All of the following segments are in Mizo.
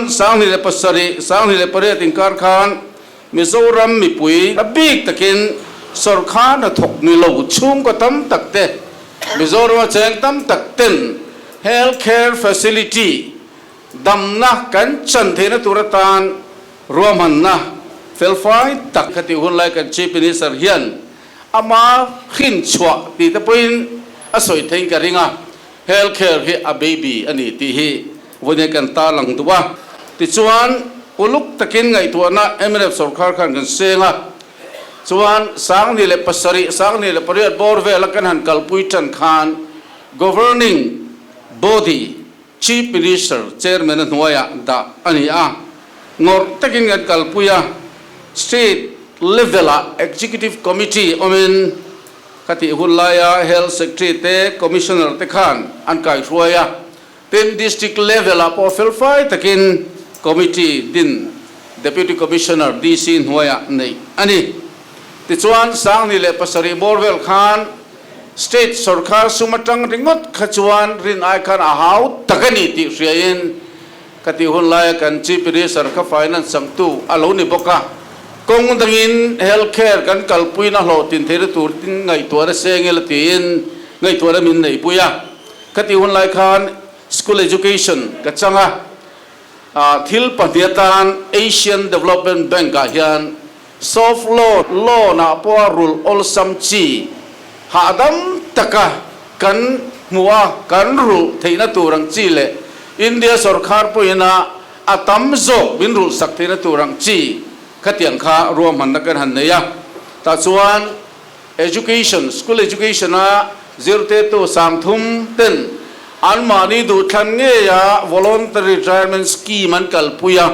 Chuan 2007, 2008 inkar khan Mizoram mipui a bik takin sawrkar hnathawk ni lo chhungkaw tam tak te, Mizorama cheng tam tak ten health care facility damna kan chan theihna tur atan ruahmanna felfai tak khatih hun lai kan Chief Minister hian ama hrinchhuah tih te pawhin a sawi theiin ka ring a. Health care hi a baby a ni tih hi vawiin kan tarlang duh a. Tichuan, uluk takin ngaihtuahna mnf sorkar khan kan seng a. Chuan, 2007, 2008 bawr vela kan han kalpui tan khan Governing Body Chief Minister Chairman a hnuaiah dah a ni a. Ngawrh takin kan kalpui a. State level-ah Executive Committee awmin, Khatih hun laia Health Secretary te, Commissioner te khan an kaihruai a, tin District level ah pawh felfai takin Committee din Deputy Commissioner, DC, hnuaiah neih a ni. Tichuan, 2007 bawr vel khan State sawrkar sum atang ringawt kha chuan rin ai khan a hau tak a ni tih hriain Khatih hun laia kan Chief Minister kha Finance changtu a lo ni bawk a, kawng dangin Health Care kan kalpuina hlawhtlin theihna tur tin ngaihtuahna seng ila tiin ngaihtuahna min neihpui a. Khatih hun lai khan School Education ka chang a, thil pahnih atan Asian Development Bank ah hian soft loan, loan ah pawha rulh awlsam chi hahdam taka kan hmuh a, kan rulh theihna tur ang chi leh India sawrkhar pawhin a a tam zawk min rulh sak theihna tur ang chi khatiang kha ruahmanna kan han nei a. Tah chuan Education, School Education a zirtirtu 3000 ten anmahni duhthlan ngeia Voluntary Retirement Scheme an kalpui a.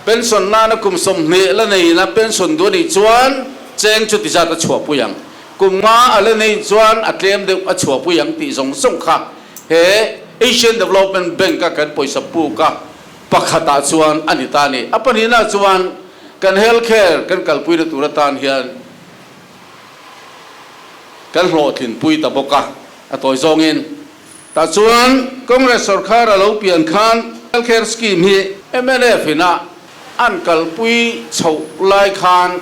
Pension nana kum 20 la neina pension duh a nih chuan cheng chu tizat a chhuahpui ang. Kum nga a la neih chuan a tlem deuh a chhuahpui ang tih zawng zawng kha he Asian Development Bank a kan pawisa puk a pakhatah chuan a ni ta a ni. A pahnihna chuan kan health care kan kalpuina tur atan hian kan hlawhtlinpui ta bawk a, a tawi zawngin. Tah chuan Congress sawrkhar a lo pian khan Health Care Scheme hi mnf in a an kalpui chhoh lai khan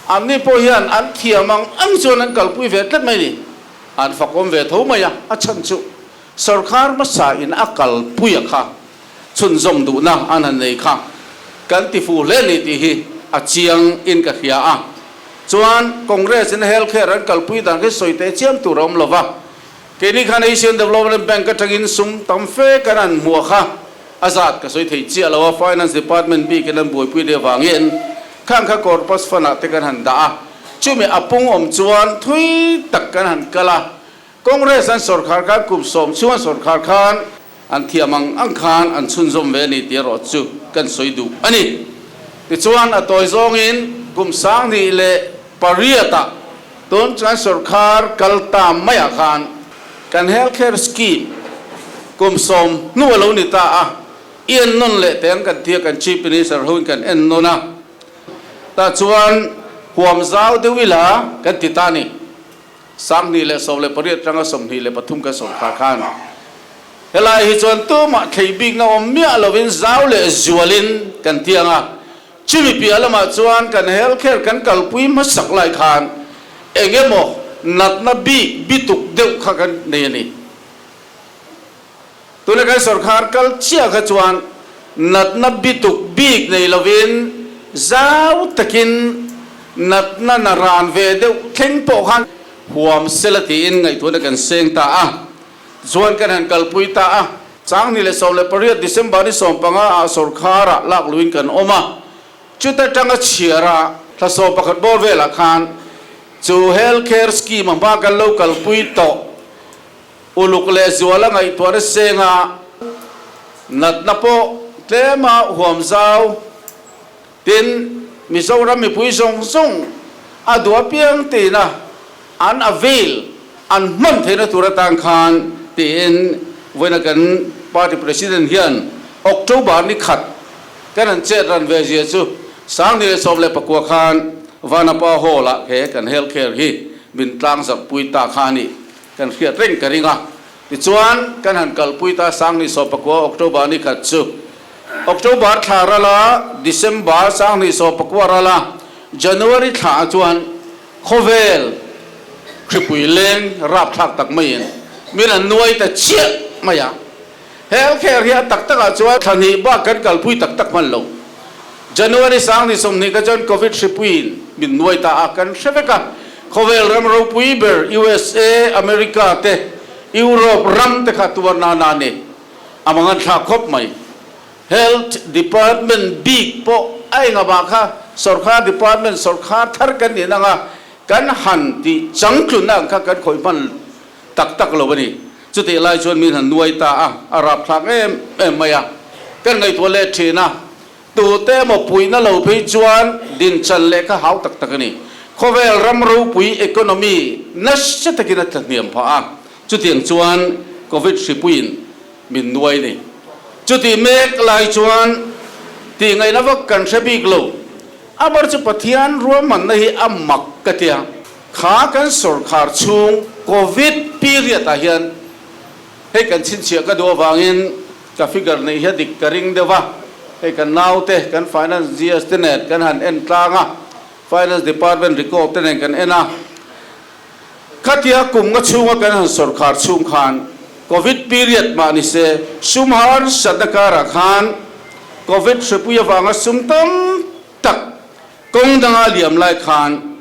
anni pawh hian an thiam ang ang chuan an kalpui ve tlat mai ni. An fakawm ve tho mai a, a chhan chu sawrkhar hmasa in a kalpui a kha chhunzawm duhna an han nei kha kan ti fuh hle ni tih hi a chiang in ka hria a. Chuan Congress in Health Care an kalpui dan khi sawi teh chiam tur a awm lo va. Keini khan Asian Development Bank atangin sum tam fe kan han hmuh kha a zat ka sawi thei chiah lo a, Finance Department bikin an buaipui leh avangin khang kha Corpus Fund ah te kan han dah a, chumi a pung awm chuan thui tak kan han kal a, Congress an sawrkhar khan kum 10 chhung an sawrkhar khan an thiam ang ang khan an chhunzawm ve a ni tih erawh chu kan sawi duh a ni. Tichuan a tawi zawngin kum 2008 ah Tun chuan sawrkhar kal ta maiah khan kan Health Care Scheme kum 10 hnu a lo ni ta a, i en nawn leh teh ang kan ti a, kan Chief Minister hoin kan en nawn a, tah chuan huam zau deuh ila kan ti ta a ni. 2018 atanga 23 kan sawrkhar khan helai hi chuan tumah thlei bikna awm miah lovin zau leh zualin kan ti ang a, Chumi piah lamah chuan kan health care kan kalpui hmasak lai khan eng emaw natna bik bituk deuh kha kan nei a ni. Tuna kan sawrkhar kal chiah kha chuan natna bituk bik nei lovin zau takin natna na ran ve deuh thleng pawh khan huam sela tiin ngaihtuahna kan seng ta a. Chuan kan han kalpui ta a. 2018 December ni 15 ah sawrkhar ah lak luin kan awm a, chuta tanga chhiar a thla 11 bawr velah khan chu Health Care Scheme a hma kan lo kalpui tawh uluk leh zual a ngaihtuahna senga natna pawh tlema huam zau tin Mizoram mipui zawng zawng a duh apiang tina an avail, an hman theihna tur atan khan tiin vawiina kan party president hian October ni khat kan han chet ran ve zia chu 2019 khan Vanapa Hall ah he kan health care hi min tlang zarhpui ta kha a nih kan hriat reng ka ring a. Tichuan kan han kalpui ta 2019 October ni khat chu. October thla ral a, December 2019 ral a, January thla ah chuan khawvel hripui leng rapthlak tak maiin min an nuai ta chiah mai a. Health care hi a tak takah chuan thla hnih bak kan kalpui tak tak hman lo. January 2020 kha chuan Covid hripuiin min nuai ta a, kan hre vek a. Khawvel ram ropui ber USA, America te, Europe ram te kha tuar nana a ni. A mangan thlak khawp mai. Health Department bik pawh a engah kha sawrkar department sawrkar thar kan nih nanga kan han tih changtlunna ang kha kan khawih hman tak tak lo a ni. Chutih lai chuan min han nuai ta a, a rapthlak em em mai a. Kan ngaihtuah let thin a, tute emaw puihna lo phei chuan dinchan leh kha hau tak tak a ni. Khawvel ram ropui economy nasa takin a tlahniam phah a, chutiang chuan Covid hripuiin min nuai ni. Chutih mek lai chuan tih ngaihna vak kan hre bik lo. A bar chu Pathian ruahmanna hi a mak ka tia. Kha kan sawrkhar chhung Covid period ah hian hei kan chhinchhiah ka duh avangin ka figure neih hi a dik ka ring deuh a. Hei kan naute kan Finance GS te nen kan han en tlang a, Finance Department record te nen kan en a. Khatia kum nga chhunga kan han sawrkhar chhung khan Covid period mah ni se sum harsatna karah khan Covid hrepui avanga sum tam tak kawng danga liam lai khan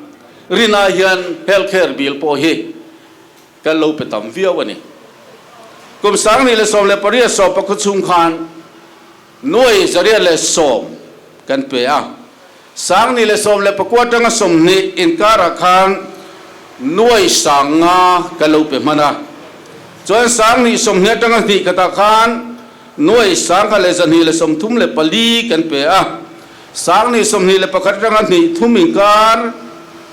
rinah hian health care bill pawh hi kan lo pe tam viau a ni. Kum 2018 sawmpakhaw chhung khan Nuai 110 kan pe a, 2019 atanga 20 inkarah khan nuai 5000 kan lo pe hman a. Chuan 2020 atanga hnih khatah khan nuai 1234 kan pe a, 2021 atanga hnih thum inkar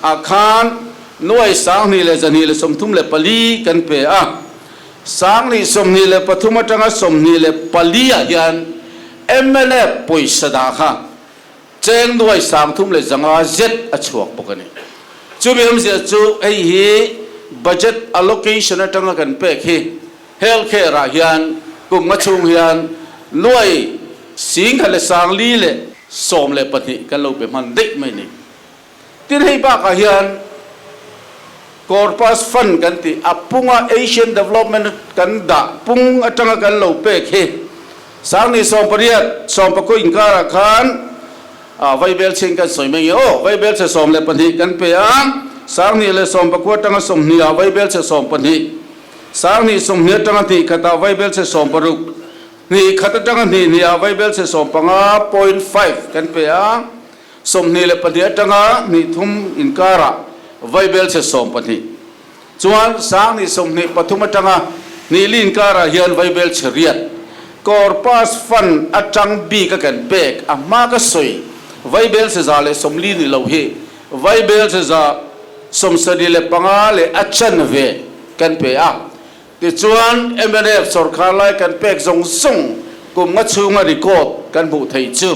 ah khan nuai 2134 kan pe a. 2023 atanga 24 ah hian mnf pawisa dah kha cheng nuai 305 zet a chhuak bawk a ni. Chumi awmzia chu hei hi budget allocation atanga kan pek hi health care ah hian kum nga chhung hian nuai 1412 kan lo pe hman daih mai a ni. Tin hei bakah hian Corpus Fund kan tih a punga Asian Development kan dah pung atanga kan lo pek hi 2018 19 inkarah khan Vaibel chhing kan sawi mai nge aw, Vaibel chhe 12 kan pe a, 2019 atanga 20 ah Vaibel chhe 12, 2020 atanga hnih khatah Vaibel chhe 60, hnih khat atanga hnih hnih ah Vaibel chhe 15.5 kan pe a. 22 atanga hnih thum inkarah Vaibel chhe 12 chuan 2023 atanga hnih li inkarah hian Vaibel chhe riat Corpus Fund atang bik a kan pek a hma ka sawi Vaibel chhe 140 ni lo hi Vaibel chhe 75 leh a chanve kan pe a. Tichuan mnf sawrkhar lai kan pek zawng zawng kum nga chhunga record kan hmuh theih chu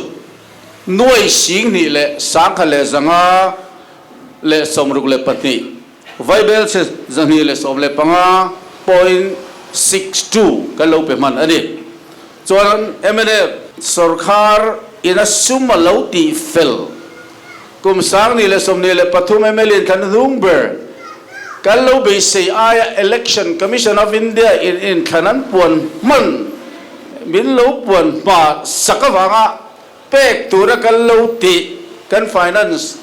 nuai 25,162 Vaibel chhe 215.62 kan lo pe hman a ni. Chuan mnf sawrkhar ina sum a lo tih fel kum 2023 mla in thlan hnung ber kan lo beisei aia Election Commission of India in inthlan an puan hman min lo puan hma sak avanga pek tura kan lo tih kan Finance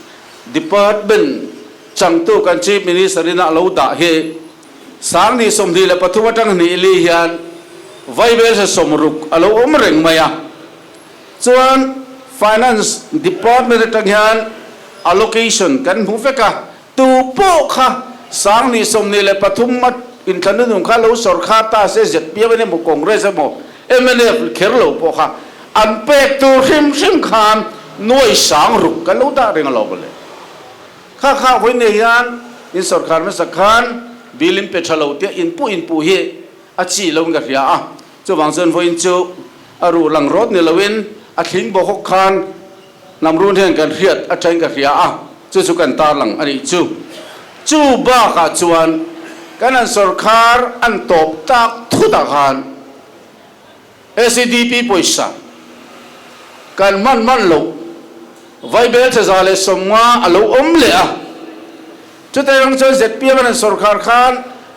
Department changtu kan Chief Minister ina a lo dah hi 2023 atang hnih li hian Vaibel se 60 a lo awm reng mai a. Chuan Finance Department atang hian allocation kan hmu vek a, tu pawh kha 2023 a inthlanna nung kha lo sawrkhar ta se zpm emaw Congress emaw mnf kher lo pawh kha an pek tur hrim hrim khan nuai 60 kan lo dah reng alawm mawle. Kha kha vawi nei hian in sawrkhar hmasa khan bill in pe tha lo tia inpuh inpuh hi a chi lo in ka hria a, chuvang chuan vawiin chu a ruh lang rawt ni loin a thling bawk hawk khan hnam run hian kan hriat atangin ka hria a, chu chu kan tarlang a nih chu. Chu bakah chuan kan an sawrkhar an tawp tak thutah khan SEDP pawisa. Kan hman hman loh vaibel 150 a lo awm leh a. Chutah rang chuan zpm an sawrkhar khan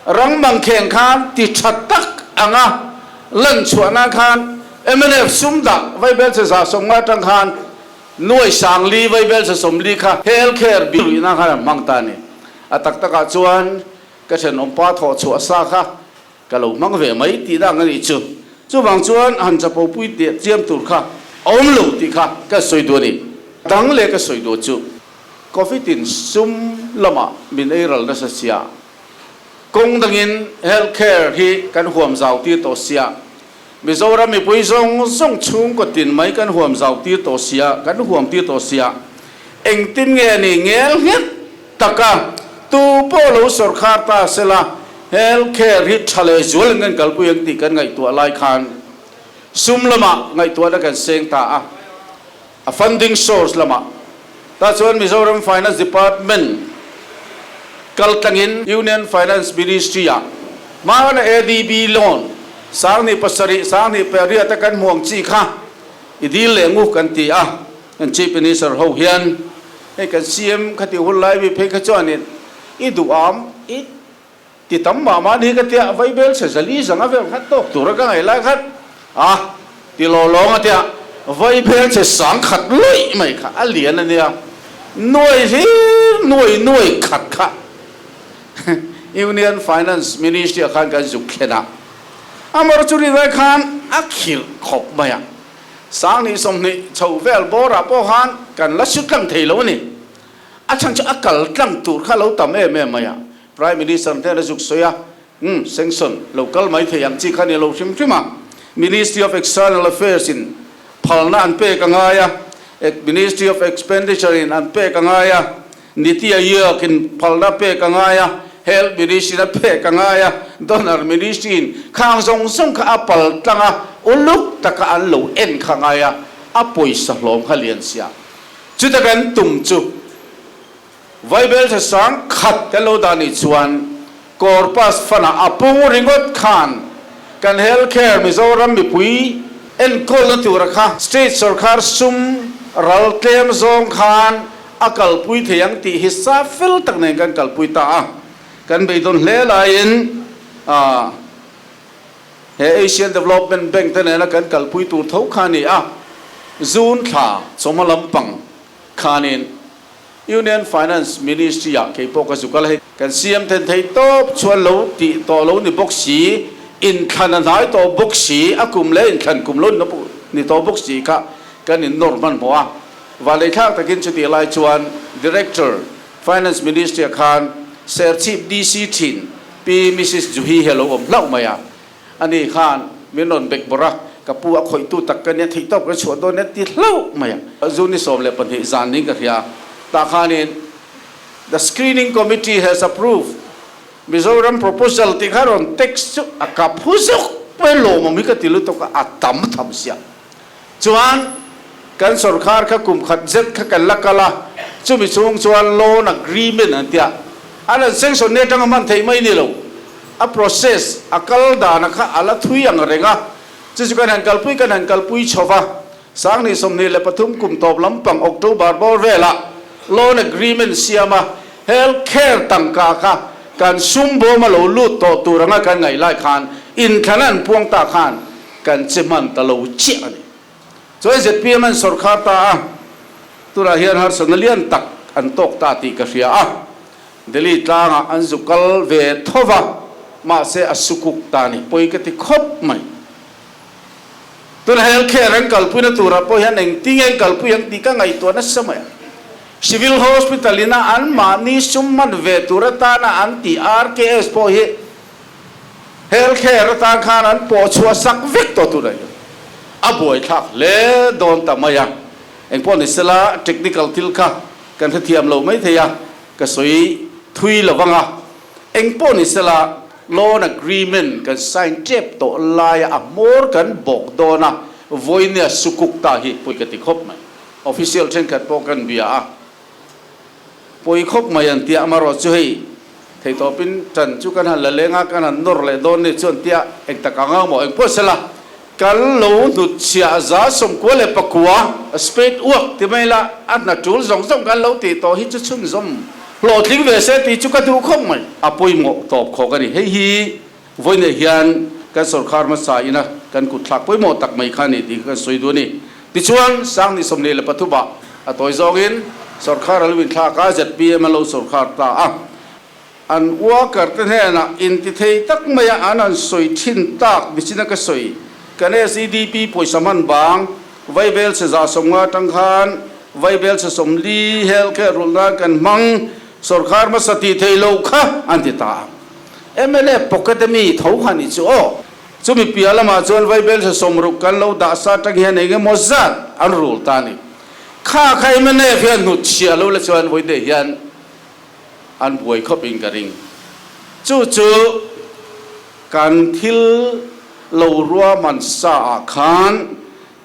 rang mangkheng khan ti tha tak anga lan chhuah nan khan mnf sum dah vaibel 150 atang khan nuai 4000 vaibel 40 kha health care bill ruih nan khan an hmang ta a ni. A tak takah chuan ka thenawmpa thawh chhuah sa kha Ka lo hmang ve mai tih dang a nih chu. Chuvang chuan han chapo pui teh chiam tur kha a awm lo tih kha ka sawi duh a ni. Dang leh ka sawi duh chu Covid in sum lamah min ei ral nasa sia, kawng dangin health care hi kan huam zau tir tawh sia, Mizoram mipui zawng zawng chhungkaw tin mai kan huam zau tir tawh sia, kan huam tir tawh sia, engtin nge ni ngel nghet taka tu pawh lo sawrkhar ta sela health care hi tha leh zual in kan kalpui ang tih kan ngaihtuah lai khan sum lamah ngaihtuahna kan seng ta a, a funding source lamah tah chuan Mizoram Finance Department kaltlangin Union Finance Ministry ah hmana ADB loan 7007 7008 a kan hmu ang chi kha i dil leh ngu kan ti a, kan Chief Minister ho hian hei kan CM khati hun lai mi phei kha chuanin i duham i Ti tam mah mah ni ka tia vaibel chhe zali zanga vel khat tawk tura ka ngaih lai khat a ti law lawng a tia vaibel chhe 1000 luih mai kha a lian a nia nuai hlir nuai nuai khat kha Union Finance Ministry ah khan kan zuk thlen a amar chu ri lai khan a khirh khawp mai a 2020 chho vel bawrah pawh khan kan la su tlang thei lo a ni a chhan chu a kal tlang tur kha lo tam em em mai a. Prime Minister hnena zuk sawi a, Umm, sanction lo kal mai thei ang chi kha ni lo hrim hrim a, Ministry of External Affairs in phalna an pek a ngai a, Ministry of Expenditure in an pek a ngai a, Niti Aayog in phalna pek a ngai a, Health Ministry in a pek a ngai a, Donor Ministry in khang zawng zawng kha a pal tlang a, uluk taka an lo en kha ngai a, a pawisa hlawm kha lian sia. Chuta kan tum chu. Vaibel tha 1000 kan lo dah nih chuan Corpus Fund-ah a pung ringawt khan kan Health Care Mizoram mipui enkawlna tura kha State sawrkar sum ral tlem zawng khan a kalpui thei ang tih hi sa fel tak nen kan kalpui ta a. Kan beidawn hle laiin he Asian Development Bank te nena kan kalpui tur tho kha a ni a, June thla chawhma lampang khanin Union Finance Ministry ah kei pawh ka zuk a la hei. Kan siam then thei tawp chuan lo tih tawh lo ni bawk si, inthlan a hnai tawh bawk si, a kum leh inthlan kum lo ni tawh bawk si kha kan in nawr hmanhmawh a. Vanleithlak takin chutih lai chuan Director, Finance Ministry ah khan Serchhip DC thin Pi Mrs Juhi hi a lo awm hlauh mai a. Ani khan min rawn bek bawrh a, ka pu a khawihtu tak ka nia, theihtawp ka chhuah dawn nia ti hlauh mai a. June 12 zan niin ka hria, tah khanin The screening committee has approved Mizoram proposal tih kha rawn text chu a ka phu zuk mai lawmawm hi ka ti lutuk a, a tam tham sia. Chuan kan sawrkhar kha kum khat zet kha kan la kal a, chumi chhung chuan loan agreement an tia, an han sanction ni atanga hman theih mai ni lo, a process a kal dana kha a la thui ang reng a, chu chu kan han kalpui kan han kalpui chho va, 2023 kum tawp lampang October bawr velah loan agreement siam a, health care tangka kha kan sum bawm a lo lut tawh tur anga kan ngaih lai khan inthlan an puang ta khan Kan che hman ta lo chiah a ni. Chuan zpm an sawrkhar ta a, tunah hian harsatna lian tak an tawk ta tih ka hria a. Delhi tlangah an zu kal ve tho va, mahse a sukuk ta ni pawi ka ti khawp mai. Tuna health care an kalpuina turah pawh hian engtin nge an kalpui ang tih ka ngaihtuah nasa mai a. Civil Hospital ina anmahni sum hman ve tur atana an tih RKS pawh hi Health care atan khan an pawh chhuah sak vek tawh tur a ni. A buaithlak hle dawn ta mai a. Engpawh ni sela technical thil kha kan hrethiam lo mai thei a, ka sawi thui lo vang a. Engpawh ni sela loan agreement kan sign tep tawh laia a hmawr kan bawk dawn a, vawinia sukuk ta hi pawi ka ti khawp mai. Official thenkhat pawh kan bia a. Pawi khawp mai an tia, amarawh chu hei theitawpin tan chu kan han la leng a, kan han nawr leh dawn ni chuan tia eng tak ang ang maw eng pawh sela. Kan lo hnutchhiah 99 spade work ti mai la, a hna tul zawng zawng kan lo tih tawh hi chu chhunzawm hlawhtling ve se tih chu ka duh khawp mai. A pawimawh tawp khawk a ni. Hei hi vawiinah hian kan sawrkar hmasa ina kan kut thlak pawimawh tak mai kha a ni tih kha kan sawi duh a ni. Tichuan, 2023 ah a tawi zawngin sawrkar a lo inthlak a, zpm a lo sawrkar ta a. An worker te hnenah intithei tak maia an han sawi thin tak nichin a ka sawi. Kan SEDP pawisa hman bang Vaibel chhe 150 atang khan Vaibel chhe 40 health care rulh nan kan hmang sawrkar hmasa tih theih loh kha an ti ta a. Mla pocket ami tho kha ni chu aw. Chumi piah lamah chuan Vaibel chhe 60 kan lo dah sa atang hian eng emaw zat an rul ta a ni. Kha kha mnf hian hnutchhiah lo la chuan vawi deh hian an buai khawp in ka ring. Chu chu kan thil lo ruahman sa ah khan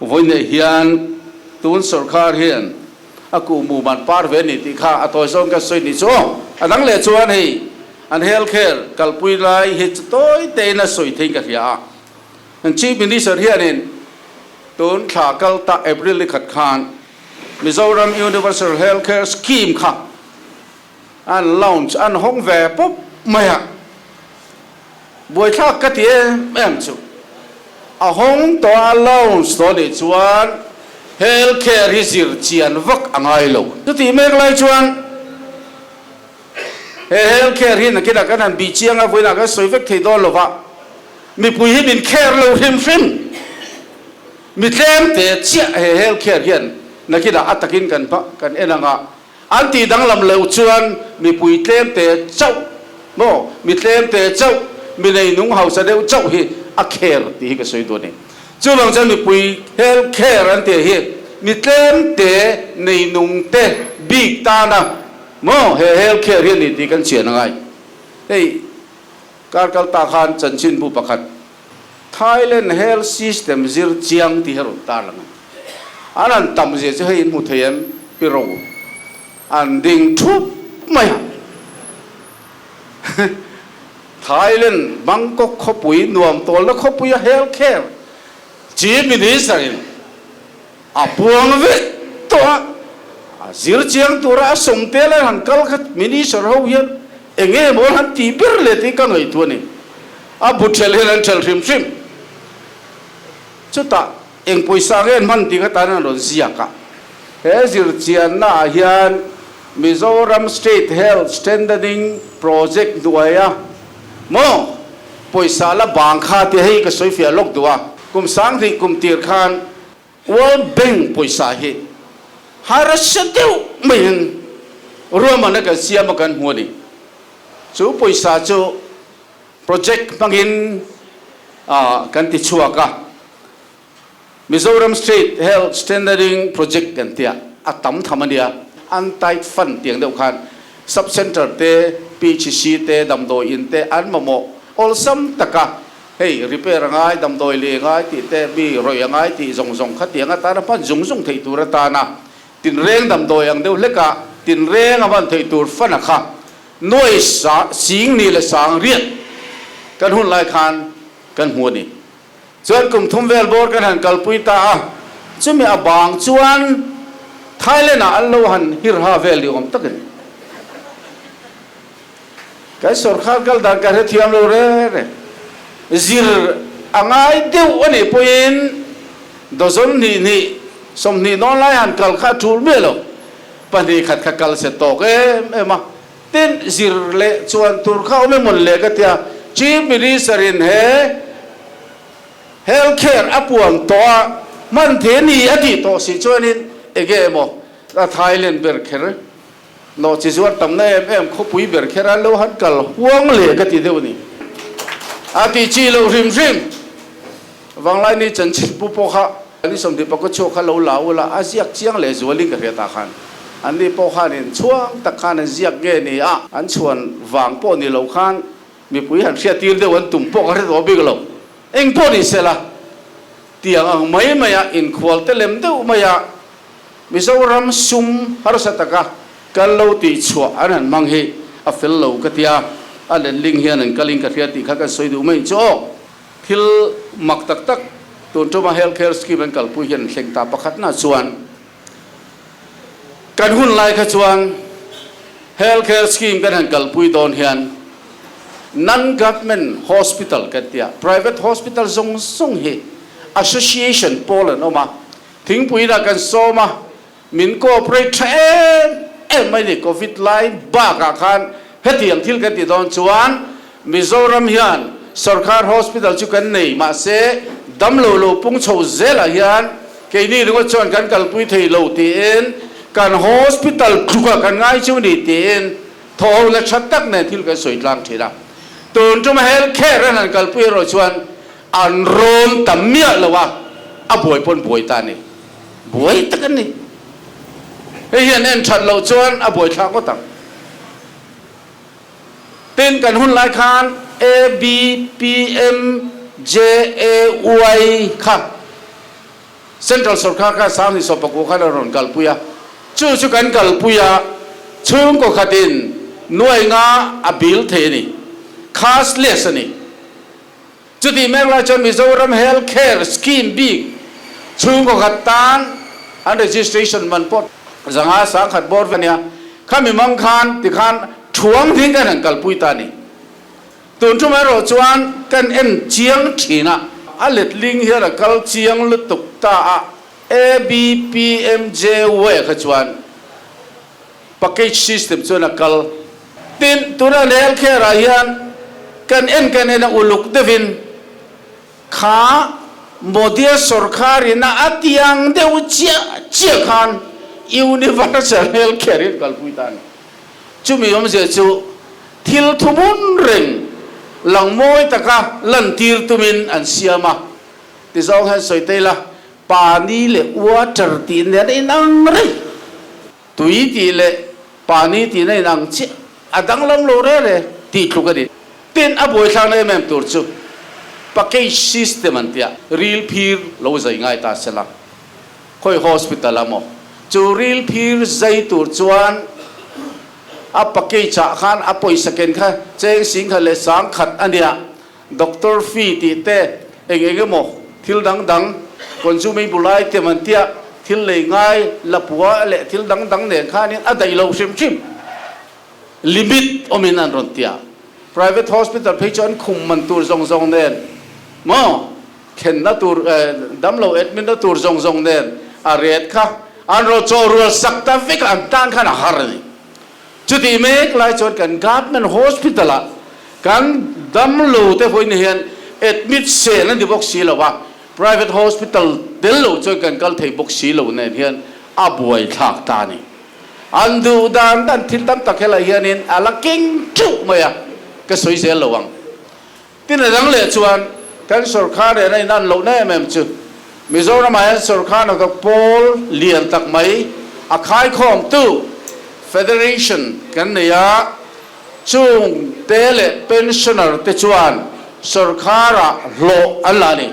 vawiinah hian tun sawrkar hian a kuhmu man par ve a ni tih kha a tawi zawng ka sawi ni chu aw. A dang leh chuan hei an health care kalpui lai hi chu tawi tein a sawi theiin ka hria a. An Chief Minister hianin tun thla kal ta April ni khat khan Mizoram Universal Health Care Scheme kha an launch, an hawng ve pawp mai a, buaithlak ka ti em em chu. A hawng tawh a, a launch tawh nih chuan health care hi zir chian vak a ngai lo. Chutih mek lai chuan he health care hi nakinah kan han bih chiang a, vawiinah kan sawi vek thei dawn lo va, mipui hi min care lo hrim hrim. Mi tlem te chiah he health care hian nakinah a takin kan kan en ang a, an tih danglam loh chuan mipui tlem te chauh maw, mi tlem te chauh, mi neinung hausa deuh chauh hi a care tih hi ka sawi duh a ni. Chuvang chuan mipui health care an tih hi mi tlem te neinung te bik tana maw he health care hi a ni tih kan chian a ngai. Hei kar kal ta khan chanchinbu pakhat Thailand health system zir chiang tih hi a rawn tar lang a. An han tam zia chu hei in hmu thei em? Pi Ro an ding thup mai a. Thailand Bangkok khawpui nuam tawlna khawpuia health care Chief Minister in a puang vek tawh a. A zir chiang tura a sawm te lai han kal kha Minister ho hian eng nge maw han tih ber leh tih ka ngaihtuah a ni. A bu ṭhelh hian an ṭhelh hrim hrim. Chutah eng pawisa nge an hman tih kha tan an rawn ziak a. He zirchianna ah hian Mizoram State Health Strengthening Project hnuaia maw pawisa la bang kha tia hei ka sawi fiah lawk duh a. Kum 2000 kum tir khan World Bank pawisa hi harsa deuh maiin ruahmanna kan siam a kan hmu a ni. Chu pawisa chu Project hmangin kan ti chhuak a, Mizoram State Health Strengthening Project kan tia, a tam tham a nia. Untied Fund tiang deuh khan Sub Centre te, PHC te, damdawi in te an mamawh awlsam taka hei repair a ngai, damdawi lei a ngai tih te, mi rawih a ngai tih zawng zawng kha tiang atana hman zung zung theih tur atana tinreng damdawi ang deuh hleka tinreng a hman theih tur fund a kha Nuai sa sing ni leh sang riat kan hun lai khan kan hmu a ni. Chuan kum thum vel bawr kan han kalpui ta a, chumi a bang chuan Thailand ah an lo han hirha vel ni awm tak a ni. Kan sawrkhar kal dan ka hrethiam lo re re. Zir a ngai deuh a nih pawhin dozen hnih hnih 20 nawn lai han kal kha a tul miah lo. Pahnih khat kha kal se tawk em em a, tin zir leh chuan tur kha awm emawn le ka tia, Chief Minister in he Health Care a puan tawh a, hman the ni a tih tawh si chuanin enge emaw a Thailand ber kher nawh chi zuar tamna em em khawpui ber kher an lo han kal huang le ka ti deuh a ni. A tih chi loh hrim hrim. Vanglaini chanchin pu pawh kha ni 24 chhuak kha lo la ula, a ziak chiang leh zualin ka hriat ah khan an ni pawh khanin chhuang tak khan an ziak nge ni a, an chhuan vang pawh ni lo khan mipui han hriat tir deuh an tum pawh ka hre tawh bik lo. Eng pawh ni sela, tiang ang mai maia inkhual te lem deuh maia Mizoram sum harsa taka kan lo tih chhuah an han hmang hi a fel lo ka tia, a lenling hian an kalin ka hria tih kha kan sawi duh mai chu aw. Thil mak tak tak Tun tuma health care scheme an kalpui hian an thleng ta. Pakhatna chuan kan hun lai kha chuan health care scheme kan han kalpui dawn hian non-government hospital kan tia, private hospital zawng zawng hi association pawl an awm a, thingpuiin ah kan sawm a, Min cooperate tha em em mai ni, Covid lai bakah khan hetiang thil kan ti dawn chuan Mizoram hian sorkar hospital chu kan nei mahse damlo lo pung chho zelah hian keini ringawt chuan kan kalpui thei lo tiin kan hospital tlukah kan ngai chu ni tiin thawhona tha tak nen thil kan sawi tlang thin a. Tun tuma health care an han kalpui erawh chuan an rawn ta miah lo a, a buai pawn buai ta a ni. Buai tak an ni. Hei hian en that loh chuan a buai thlak ngawt ang. Tin, kan hun lai khan A, B, P, M, J, A, Y kha Central Sorkar khan Sanghni Sawpaku khan a rawn kalpui a. Chu chu kan kalpui a, chhungkaw khatin nuai nga a bil thei a ni. Cashless a ni. Chutih mek lai chuan Mizoram Health Care Scheme bik chhungkaw khat tan an registration man pawh zanga sangkhat bawr ve a nia. Khami mang khan tikhan thuang ding kan han kalpui ta a ni. Tun tum erawh chuan kan en chiang thin a, a letling hian a kal chiang lutuk ta a, ABPMJY kha chuan package system chuan a kal. Tin, tuna Health Care ah hian kan en kan en a uluk deuhin kha Modi-a sorkharin a a tiang deuh chiah chiah khan Universal Health Care hi an kalpui ta a ni. Chumi awmzia chu thil thuhmun reng lang mawi taka lantir tumin an siam a, ti zawng hian sawi ta ila, Pani leh water tih nen a inang reng. Tui tih leh pani tihna inang chiah a danglam lo rel e tih tluk a ni. Tin, a buaithlakna em em tur chu package system an tia, ril phir lo zai ngai ta se la, khawi hospital a maw chu ril phir zai tur chuan a package ah khan a pawisa ken kha cheng singkhat leh sangkhat a nia, Doctor fee tih te eng eng emaw thil dang dang consumable item an tia thil lei ngai lapua leh thil dang dang nen khanin a daih lo hrim hrim limit awmin an rawn tia. Private hospital phei chu an khum man tur zawng zawng nen maw thlenna tur damlo admit na tur zawng zawng nen a ret kha an rawn chaw rual sak ta vek a an tan khan a har a ni. Chutih mek lai chuan kan Government Hospital ah kan damlo te vawiin hian admit sel an ti bawk si lo a, Private Hospital tel lo chuan kan kal thei bawk si lo nen hian a buaithlak ta a ni. An duh dan dan thil tam tak helai hianin a la keng teuh mai a, ka sawi zel lo ang. Tin a dang leh chuan kan sorkar nen a inan lohna em em chu Mizoramah hian sorkar hnathawk pawl lian tak mai a khaikhawmtu Federation kan nei a, chung te leh pensioner te chuan sorkarah hlawh an la a ni.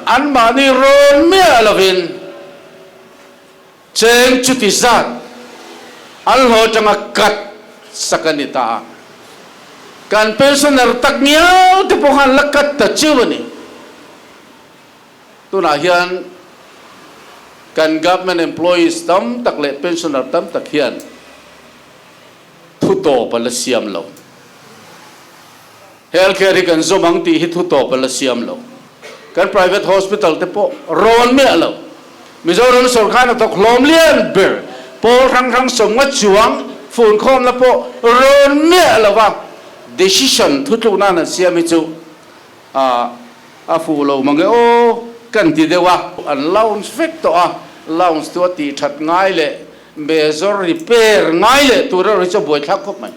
Anmahni rawn miah lovin Cheng chuti zat an hlawh atanga cut sak a ni ta a, kan pensioner tak ngiau te pawh khan la cut ta chiu a ni. Tunah hian kan government employees tam tak leh pensioner tam tak hian thu tawp a la siam lo. Health care hi kan zawm ang tih hi thu tawp a la siam lo. Kan private hospital te pawh rawn miah lo. Mizoram sorkar hnathawk hlawm lian ber pawl hrang hrang sawmnga chuang funkhawmna pawh rawn miah lo va decision thutlukna an siam hi chu a fuh lo mange aw kan ti deuh a. An lounge vek tawh a, lounge chu a tih that ngai leh major repair ngai leh tur erawh hi chu a buaithlak khawp mai.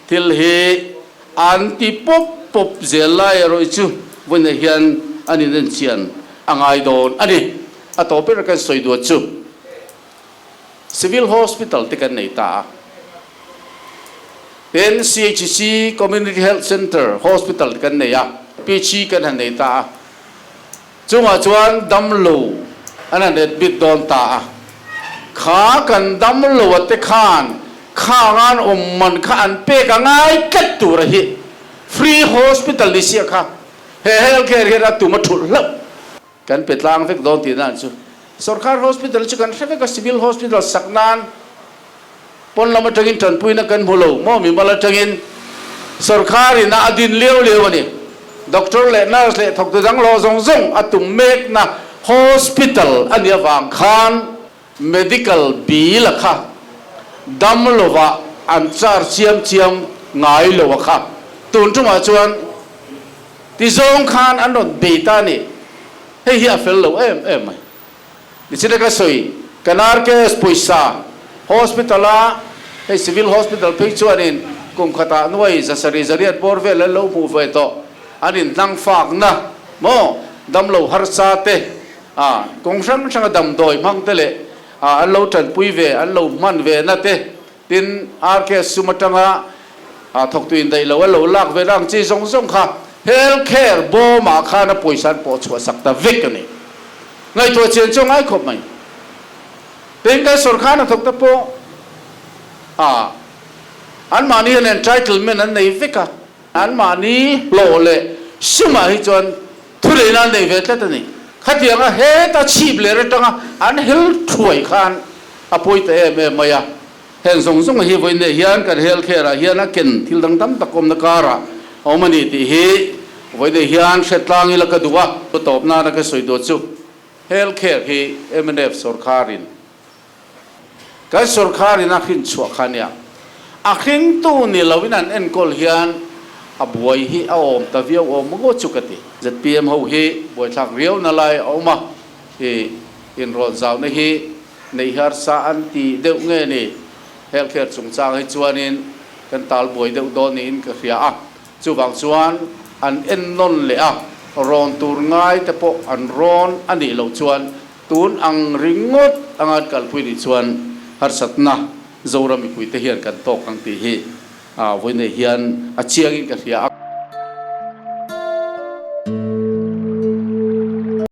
Thil hi an ti pawp pawp zel lai erawh chu vawiinah hian an inenchian a ngai dawn a ni. A tawp ber kan sawi duat chu Civil Hospital te kan nei ta a, tin CHC Community Health Centre Hospital te kan nei a, PHC kan han nei ta a, chungah chuan damlo an han admit dawn ta a, kha kan damlo a te khan khang an awm man kha an pek a ngai tlat tur a hi free hospital ni sia kha he health care hian a tum a thulh hlauh. Kan pe tlang vek dawn tihna an chu. Sorkar hospital chu kan hre vek a, civil hospital sak nan pawn lam atangin tanpuina kan hmu lo maw mimal atangin sorkar in a din liau liau a ni. Doctor leh nurse leh thawktu dang lawh zawng zawng a tum mekna hospital a nih avang khan medical bill a kha dam lova an charge chiam chiam ngai lo a kha. Tun tumah chuan ti zawng khan an rawn bei ta a ni. Hei hi a fel lo em em mai. Nichina ka sawi, kan RKS pawisa hospital a, hei civil hospital phei chuanin kum khatah nuai zasarih zariat bawr vel an lo hmuh ve tawh, an inhnang fakna maw damlo harsa te a kawng hrang hranga damdawi hmang te leh a an lo tanpui ve an lo hman ve na te Tin, RK sum atanga thawktu indaih lo a lo lak ve ang chi zawng zawng kha Health Care bawmah khan a pawisa an pawh chhuah sak ta vek a ni. Ngaihtuah chian chu a ngai khawp mai. Tin, kan sawrkar hnathawk te pawh a anmahni hian entitlement an nei vek a, anmahni hlawh leh sumah hi chuan thuneihna an nei ve tlat a ni. Khatianga heta chhip leh atanga an hel thuai khan A pawi ta em em mai a, heng zawng zawng hi vawiin leh hian kan health care ah hian a ken thil dang tam tak awmna karah a awm a ni tih hi vawiin leh hian hre tlang ila ka duh a. Ka tawp nana ka sawi duh chu health care hi mnf sawrkharin kan sawrkharin a hrin chhuah kha nia, a hringtu ni loin an enkawl hian a buai hi a awm ta viau awm ngawt chu ka ti. Zpm ho hi buaithlak riau na lai a awm a, i inrawlh zauna hi Neih harsa an ti deuh nge ni? Health care chungchang hi chuanin kan tal buai deuh dawn niin ka hria a, chuvang chuan an ennawn leh a, rawn tur ngai te pawh an rawn a nih loh chuan tun ang ringawt anga an kalpui nih chuan harsatna Zoram mipuite hian kan tawk ang tih hi vawiinei hian a chiangin ka hria a.